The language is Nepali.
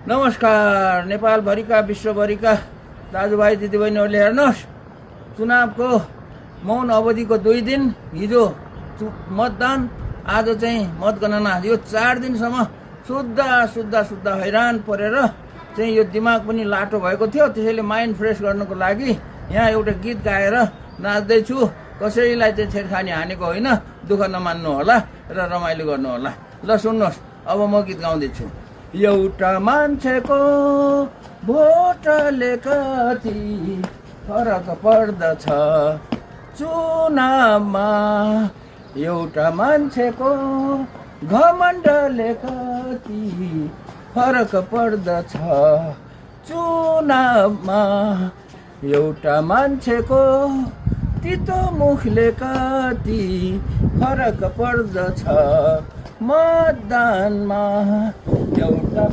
नमस्कार नेपालभरिका विश्वभरिका दाजुभाइ दिदीबहिनीहरूले हेर्नुहोस्, चुनावको मौन अवधिको 2 दिन, हिजो मतदान, आज चाहिँ मतगणना। यो 4 दिनसम्म शुद्ध हैरान परेर चाहिँ यो दिमाग पनि लाटो भएको थियो। त्यसैले माइन्ड फ्रेस गर्नको लागि यहाँ एउटा गीत गाएर नाच्दैछु। कसैलाई चाहिँ छेडखानी हानेको होइन, दुःख नमान्नु होला र रमाइलो गर्नु होला। ल सुन्नुहोस्, अब म गीत गाउँदैछु। एउटा मान्छेको भोटले कति फरक पर्दछ चुनावमा, एउटा मान्छेको घमण्डले कति फरक पर्दछ चुनावमा, एउटा मान्छेको तितो मुखले कति फरक पर्दछ मतदानमा, एउटा